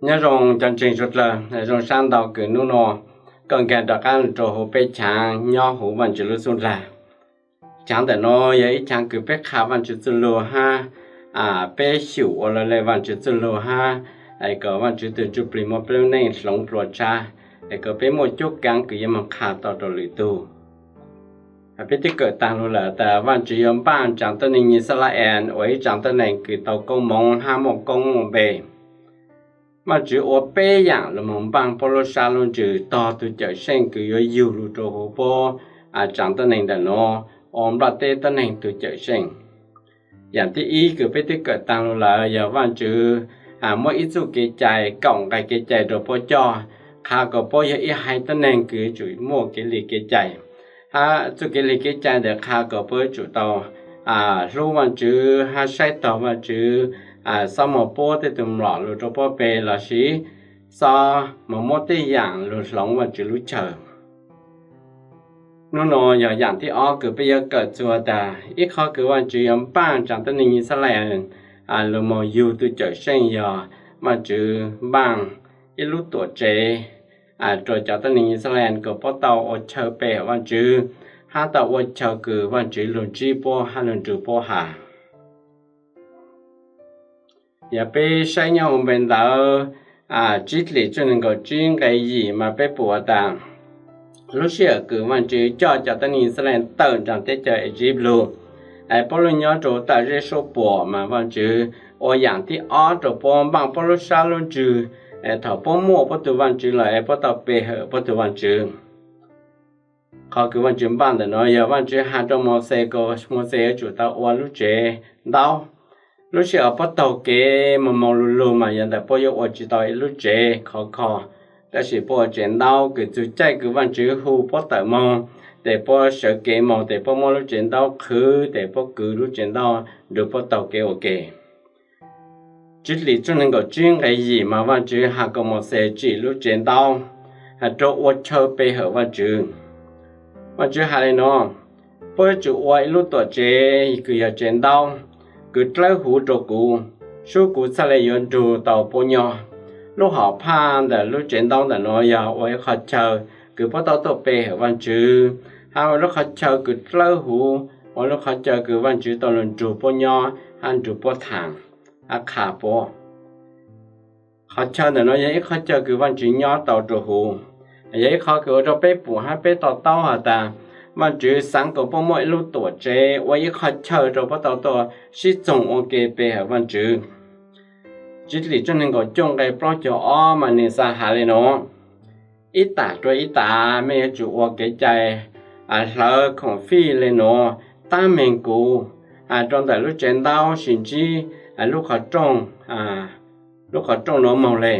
Nyob zoo cov ntseeg suav dlawg, zoo sab ntau kws hnub no koj nkag rov qab rua huv peb channel nyob huv Vaajtswv lub xuj dlag. Channel ntawm no yog ib channel kws peb qha Vaajtswv txuj lug hab peb xyum ua le Vaajtswv txuj lug hab kom Vaajtswv tug Ntsuj Plig muab peb lub neej hloov dlua tshab, kom peb muaj cuab kaav kws yuav moog qha tau rua lwm tug. Peb twb kawm taag lug lawm tas Vaajtswv yuav npaaj tsav tuab neeg Yixalayees ua ib tsav tuab neeg kws tau koob moov hab muaj koob muaj npe. Vaajtswv ua peb yaam lug moog npaaj puab lub sab lub ntsws tog tug Cawmseej kws yuav yug lug rua huv puab tsav tuab neeg ntawm no ua nplaj teb tuab neeg tug Cawmseej. Yaam thib ib kws peb twb kawm taag lug lawm yog Vaajtswv muab ib txuj kev cai, kaum nqai kev cai rua puab coj, qha kom puab yog ib haiv tuab neeg kws yuav tsum muaj kev li kev cai. Hab txuj kev li kev cai ntawd qha kom puab yuav tsum tau hlub Vaajtswv hab saib taug Vaajtswv, xob moog puab tej tug mlom lug rua puab pe lossis xob moog muab tej yaam lug hloov Vaajtswv lub chaw. Hnub no yog yaam thib ob kws peb yuav kawm txug tas ib qhov kws Vaajtswv yuav npaaj tsav tuab neeg Yixalayees lug moog yug tug Cawmseej yog Vaajtswv npaaj ib lub tuam tsev rua cov tuab neeg Yixalayees kom puab tau ua chaw pe hawm Vaajtswv hab tau ua chaw kws Vaajtswv lug ntsib puab hab lug nrug puab has. Yog peb saib nyob huv npe ntawd Tsib Dlim tshooj neeg nkaum tsib nqe yim mas peb pum tas lub sij hawm kws Vaajtswv coj cov tuab neeg Yixalayees tawm nraag teb chaws Iziv lug, puab lug nyob rua tawm zeb suab puam mas Vaajtswv ua yaam thib ob rua puab npaaj puab lub sab lub ntsws. Thaum puab muaj puab tug Vaajtswv lawm es puab tau pe hawm puab tug Vaajtswv. Qhov kws Vaajtswv npaaj ntawm no yog Vaajtswv has rua Mauxes kom Mauxes yuav tsum tau ua lub tsev ntaub. Lub sij hawm puab taug kev moog moog lug lug mas yog ntawm puab yuav ua tsi tau ib lub tsev khov kho, tab sis puab ua tsev ntaub kws txug caij kws Vaajtswv hu puab tawm moog, tes puab sawv kev moog tes puab muab lub tsev ntaub qhwv tes puab kwv lub tsev ntaub nrug puab taug kev ua ke. Tsib Dlim tshooj neeg nkaum tsib nqe yim mas Vaajtswv has kom Mauxes tsim lub tsev ntaub has rua ua chaw pe hawm Vaajtswv. Vaajtswv has le nuav, puab yuav tsum ua ib lub tuam tsev kws yog tsev ntaub kws dlawb huv rua kuv, sub kuv txhaj le yuav nrug tau puab nyob. Lub hom phaj ntawm lub tsev ntaub ntawm no yog ua ib qhov chaw kws puab tau tuaj pe hawm Vaajtswv, hab ua lub qhov chaw kws dlawb huv, ua lub qhov chaw kws Vaajtswv tau lug nrug puab nyob hab nrug puab thaam hab qha puab. Qhov chaw ntawm no yog ib qhov chaw kws Vaajtswv nyob tau rua huv. Yog ib qhov kws ua rua peb pum hab peb to taub has tas Vaajtswv xaav kom puab muaj ib lub tuam tsev ua ib qhov chaw rua puab tau tuaj sib txoog ua ke pe hawm Vaajtswv. Tsib Dlim tshooj neeg nkaum cuaj nqe plaub caug ob mas nwg xaav has le nuav, ib tam rua ib tam mej yuav tsum ua kev cai hlawv khoom fij le nuav tab meeg kuv rua ntawm lub tsev ntaub sis ntsib lub qhov rooj, lub qhov rooj nuav moog le.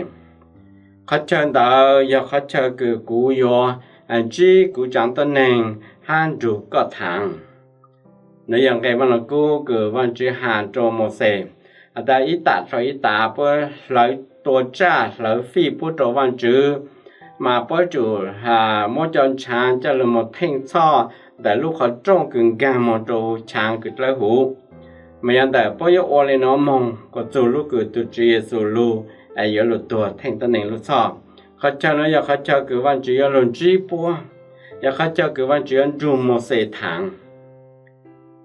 Qhov chaw ntawd yog qhov chaw kws kuv yuav ntsib kuv tsaav tuab neeg hab nrug koj thaam. Nuav yog nqe Vaaj Lug Kub kws Vaajtswv has rua Mauxes has tas ib tam rua ib tam puab hlawv tua tsaj hlawv fij puab rua Vaajtswv, mas puab yuav tsum muab cov nchaav coj lug moog theej txhoj ntawm lub qhov rooj kws nkaag moog rua huv chaav kws dlawb huv. Mas yog ntawm puab yuav ua le nuav moog kom txug lub kws tug Tswv Yexus lug yuav lug tuag theej tuab neeg lub txhoj. Qhov chaw nuav yog qhov chaw kws Vaajtswv yuav lug ntsib puab, yog qhov chaw kws Vaajtswv yuav nrug Mauxes thaam.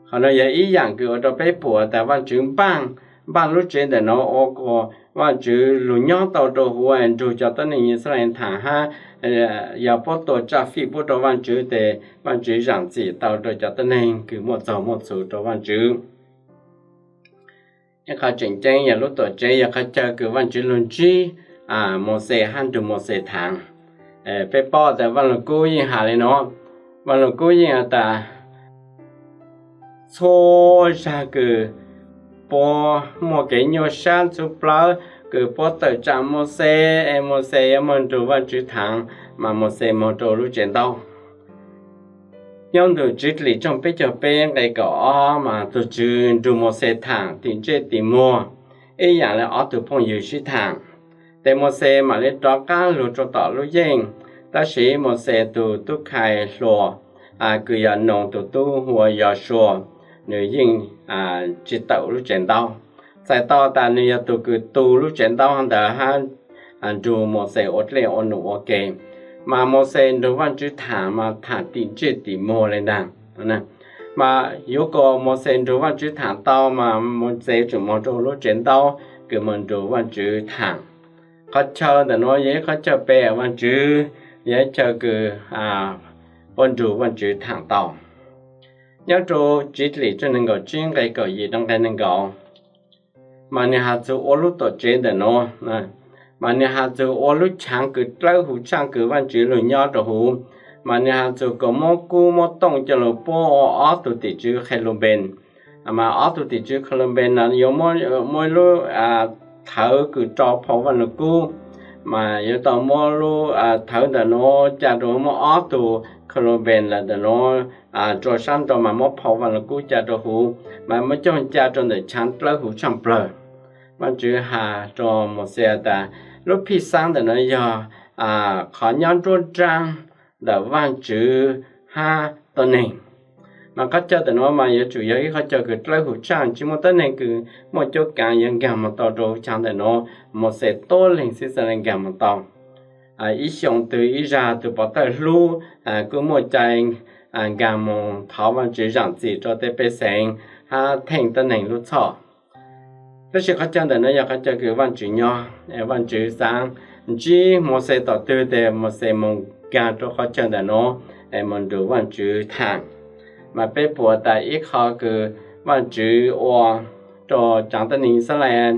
Qhov nuav yog ib yaam kws ua rua peb pum tas Vaajtswv npaaj, npaaj lub tsev ntawm nuav ua kom Vaajtswv lug nyob tau rua huv nrug cov tuab neeg Yixalayees thaam hab yog puab tua tsaj fij puab rua Vaajtswv tes Vaajtswv zaam txim tau rua cov tuab neeg kws muaj txaug muaj txhu rua Vaajtswv. Ib qhov tseem ceeb yog lub tuam tsev yog qhov chaw kws Vaajtswv lug ntsib Mauxes hab nrug Mauxes thaam. Peb paub tas Vaaj Lug Kub yeej has le nuav, Vaaj Lug Kub yeej has tas txhua zag kws puab muaj kev nyuaj sab ntxhuv plawv kws puab tawm tsam Mauxes es Mauxes yuav moog nrug Vaajtswv thaam, mas Mauxes moog rua lub tsev ntaub. Nyob ntawm Tswv Dlim tshooj peb caug peb nqe kaum ob mas tug Tswv nrug Mauxes thaam tim ntsej tim muag ib yaam le ob tug phooj ywg sib thaam. Tes Mauxes mam li rov qab lug rua tom lub yeej, tab sis Mauxes tug tub khai hluas kws yog Noos tug tub hu ua Yausuas, nwg yeej tsi tawm lub tsev ntaub. Txhais tau tas nwg yog tug kws tu lub tsev ntaub ntawd hab nrug Mauxes ua dlej ua num ua ke. Mas Mauxes nrug Vaajtswv thaam mas thaam tim ntsej tim muag le ntag. Mas yuav kom Mauxes nrug Vaajtswv thaam tau mas Mauxes yuav tsum moog rua lub tsev ntaub kws moog nrug Vaajtswv thaam. Qhov chaw ntawm nuav yog ib qhov chaw pe Vaajtswv, yog ib chaw kws ua nrug Vaajtswv thaam tau. Nyob rua Txiv Dlim tshooj neeg nkaum tsib nqe kaum yim rua nqe neeg nkaum, mas nwg has txug ua lub tuam tsev ntawm nuav, mas nwg has txug ua lub chaav kws dlawb huv tshaaj kws Vaajtswv lug nyob rua huv. Mas nwg has txug kom muab kub muab tooj coj lug puab ua ob tug tim tswv Qhelunpees. Mas ob tug tim tswv Qhelunpees no yuav muab ib lub thawv kws rau phau Vaaj Lug Kub, mas yuav tau muab lub thawv ntawm nuav ca rua, muab ob tug Qhelunpees lawm ntawm nuav rua sab nrau mas muab phau Vaaj Lug Kub ca rua huv, mas muab coj ca rua ntawm chaav dlawb huv tshaaj plawg. Vaajtswv has rua Mauxes tas, lub phij xaab ntawm nuav yog qhov nyob nruab nraab ntawm Vaajtswv hab tuab neeg. Mas qhov chaw ntawm nuav mas yuav tsum yog ib qhov chaw kws dlawb huv tshaaj, tsi muaj tuab neeg kws muaj cuab kaav yuav nkaag moog tau rua huv chaav ntawm nuav. Mauxes tuab leeg xwb xaav le nkaag moog tau. Ib xyoo tug ib zag tug pov thawj hlub kuj muaj cai nkaag moog thov Vaajtswv zaam txim rua tej pej xeem hab theej tuab neeg lub txhoj. Tab sis qhov chaw ntawm nuav yog qhov chaw kws Vaajtswv nyob, Vaajtswv xaav ntsib Mauxes tom twg tes Mauxes moog nkaag rua qhov chaw ntawm nuav es moog nrug Vaajtswv thaam. Mas peb puas tas ib qho kws Vaajtswv ua rua cov tuab neeg Yixalayees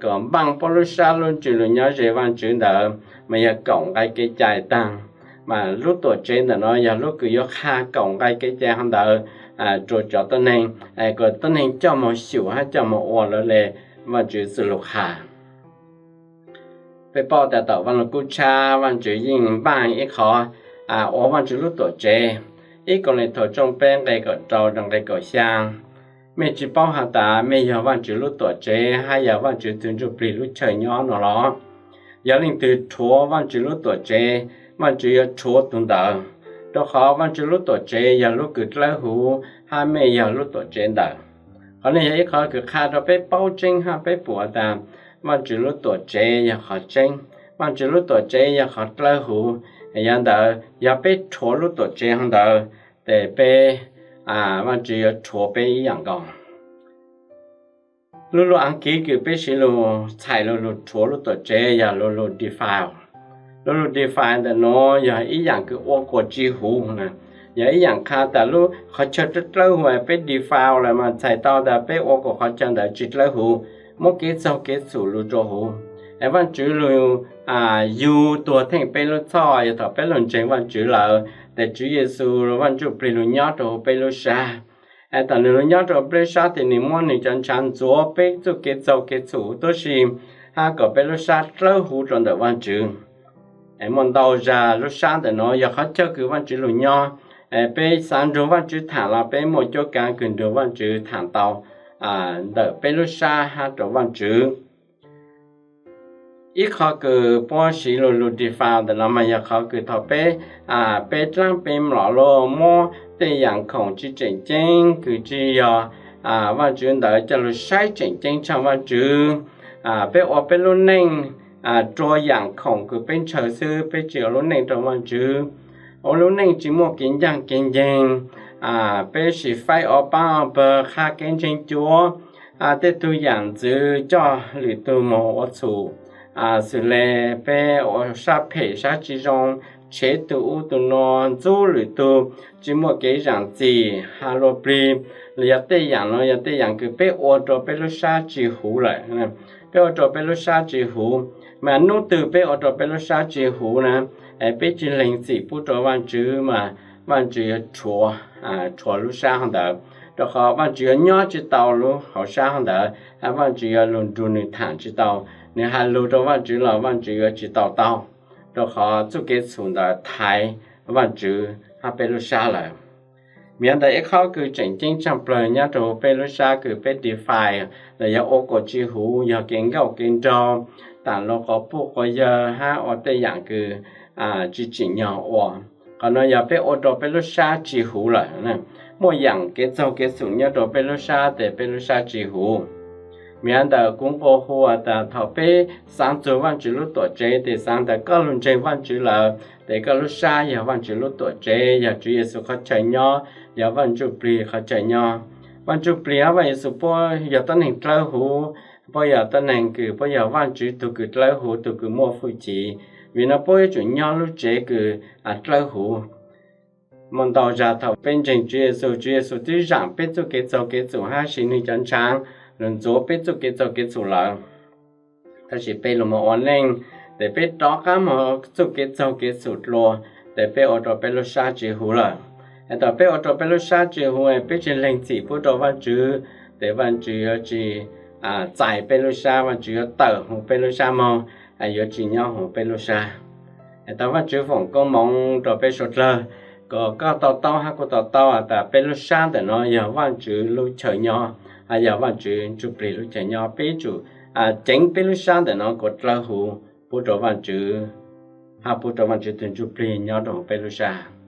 kom npaaj puab lub sab lub ntsws lug nyob ze Vaajtswv ntawd mas yog kaum nqai kev cai taag. Mas lub tuam tsev ntawm nuav yog lub kws yuav qha kaum nqai kev cai hov ntawd rua cov tuab neeg, kom tuab neeg coj moog xyum hab coj moog ua lawv le Vaajtswv txuj lug qha. Peb paub tas thaum Vaaj Lug Kub tshab Vaajtswv yeej npaaj ib qho ua Vaajtswv lub tuam tsev. Ib Kauleethaus tshooj peb nqe kaum rau rua nqe kaum xyaa, mej tsi paub has tas mej yog Vaajtswv lub tuam tsev hab yog Vaajtswv tug Ntsuj Plig lub chaw nyob no los? Yog leej twg rhuav Vaajtswv lub tuam tsev, Vaajtswv yuav rhuav tug ntawd, rua qhov Vaajtswv lub tuam tsev yog lub kws dlawb huv hab mej yog lub tuam tsev ntawd. Qhov no yog ib qho kws qha rua peb paub tseeb hab peb pum tas Vaajtswv lub tuam tsev yog qhov tseeb, Vaajtswv lub tuam tsev yog qhov dlawb huv. Yog ntawd yog peb rhuav lub tuam tsev hov ntawd tes peb, Vaajtswv yuav rhuav peb ib yaam nkaus. Lub lug Askiv kws peb siv lug txhais lug lug rhuav lub tuam tsev yog lub lug defile. Lub lug defile ntawm nuav yog ib yaam kws ua kuas tsi huv, yog ib yaam qha tas lub qhov chaw dlawb huv peb defile lawm mas txhais tau tas peb ua kuas qhov chaw ntawd tsi dlawb huv, muab kev txaug kev txhum lug rua huv. Es Vaajtswv lug yug tuag theej peb lub txhoj, yog thaum peb lug ntseeg Vaajtswv lawm tes Tswv Yexus Vaaj Ntsuj Plig lug nyob rua huv peb lub sab. Es thaum nwg lug nyob rua peb lub sab tes nwg muab nwg cov ntshav ntxuav peb txuj kev txaug kev txhum huv tuab si, hab kom peb lub sab dlawb huv rua ntawm Vaajtswv. Es muaj ntau zag lub sab ntawm nuav yog qhov chaw kws Vaajtswv lug nyob. Es peb xaav nrug Vaajtswv thaam los peb muaj cuab kaav kws nrug Vaajtswv thaam tau ntawm peb lub sab hab rua Vaajtswv. Ib qho kws puab siv lug lug defile ntawm no mas yog qhov kws thaum peb, peb dlaab peb mlom luag muab tej yaam khoom tsi tseem ceeb kws tsi yog Vaajtswv ntawd coj lug saib tseem ceeb tshaaj Vaajtswv. Peb ua peb lub neej rua yaam khoom kws peb ntshaw xwb, peb tsi ua lub neej rua Vaajtswv. Ua lub neej tsi muaj kev ncaaj kev nceeg. Peb sim faib ua paab ua pawg, qha kev ntseeg cuav, tej tug yaam ntxwv coj lwm tug moog ua txhum, xws le peb ua sab phem sab tsi zoo, tshev tug ub tug nuav, ntxub lwm tug, tsi muaj kev zaam txim, has luag plig, los yog tej yaam nuav yog tej yaam kws peb ua rua peb lub sab tsi huv lawm. Peb ua rua peb lub sab tsi huv, mas nub twg peb ua rua peb lub sab tsi huv na, peb tsi leeg txim pub rua Vaajtswv mas Vaajtswv yuav rhuav lub sab hov ntawd, rua qhov Vaajtswv yuav nyob tsi tau lub hauv sab hov ntawd, hab Vaajtswv yuav lug nrug nwg thaam tsi tau. Nwg has lug rua Vaajtswv los Vaajtswv yuav tsi tau tau, rua qhov txuj kev txhum ntawd thaiv Vaajtswv hab peb lub sab lawm. Miv ntawd ib qho kws tseem ceeb tshaaj plawg nyob rua peb lub sab kws peb defile, los yog ua kuas tsi huv, yog kev nkauj kev nraug, taam lug quas puj quas yawg hab ua tej yaam kws tsi tsim nyog ua. Qhov nuav yog peb ua rua peb lub sab tsi huv lawm. Muaj yaam kev txaug kev txhum nyob rua peb lub sab tes peb lub sab tsi huv. Vim li ntawd kuv nqua hu tas thaum peb xaav txug Vaajtswv lub tuam tsev tes xaav tas koj lug ntseeg Vaajtswv lawm tes koj lub sab yog Vaajtswv lub tuam tsev, yog Tswv Yexus qhov chaw nyob, yog Vaaj Ntsuj Plig qhov chaw nyob. Vaaj Ntsuj Plig hab Vaaj Yexus puab yog tuab neeg dlawb huv, puab yog tuab neeg kws puab yog Vaajtswv tug kws dlawb huv, tug kws muaj hwj chim. Vim no puab yuav tsum nyob lub tsev kws dlawb huv. Muaj ntau zag thaum peb ntseeg Tswv Yexus, Tswv Yexus twb zaam peb txuj kev txaug kev txhum hab siv nwg cov ntshaav lug ntxuav peb txuj kev txaug kev txhum lawm. Tab sis peb lug moog ua neej tes peb rov qaab moog txuj kev txaug kev txhum dlua, tes peb ua rua peb lub sab tsi huv lawm. Es thaum peb ua rua peb lub sab tsi huv, peb tsi leeg txim pub rua Vaajtswv, tes Vaajtswv yuav tsi txais peb lub sab, Vaajtswv yuav tawm huv peb lub sab moog, yuav tsi nyob huv peb lub sab. Es tau Vaajtswv foom koob moov rua peb suav dlawg, kom koj to taub hab kuv to taub tas peb lub sab ntawm no yog Vaajtswv lub chaw nyob, yog Vaajtswv Ntsuj Plig lub chaw nyob. Peb yuav tsum ceev peb lub sab ntawm no kom dlawb huv pub rua Vaajtswv, hab pub rua Vaajtswv tug Ntsuj Plig nyob rua huv peb lub sab.